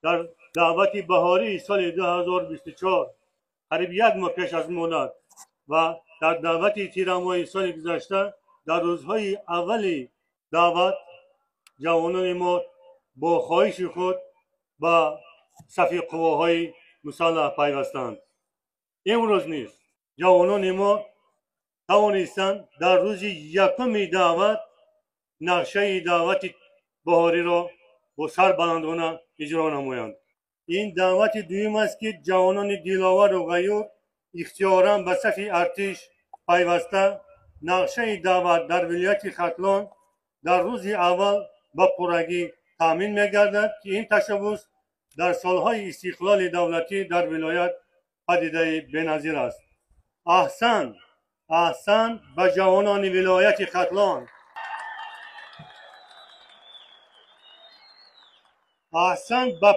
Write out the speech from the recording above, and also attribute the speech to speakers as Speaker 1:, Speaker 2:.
Speaker 1: Дар даъвати баҳории соли 2024, қариб як моҳ пеш аз муҳлат, ва дар даъвати тирамоҳи соли гузашта, дар рӯзҳои аввали даъват, ҷавонони мо бо хоҳиши худ ба сафи қувваҳои мусаллаҳ пайвастанд. Имрӯз низ ҷавонони мо тавонистанд дар рӯзи якуми даъват нақшаи даъвати баҳориро бо сарбаландона иҷро намоянд. Ин даъвати дуюм аст, ки ҷавонони диловару ғайюр ихтиёран ба сафи артиш пайваста, нақшаи даъват дар вилояти Хатлон дар рӯзи аввал ба пуррагӣ таъмин мегардад, ки ин ташаббус дар солҳои истиқлоли давлатӣ дар вилоят падидаи беназир аст. Аҳсан, аҳсан ба ҷавонони вилояти Хатлон, аҳсан ба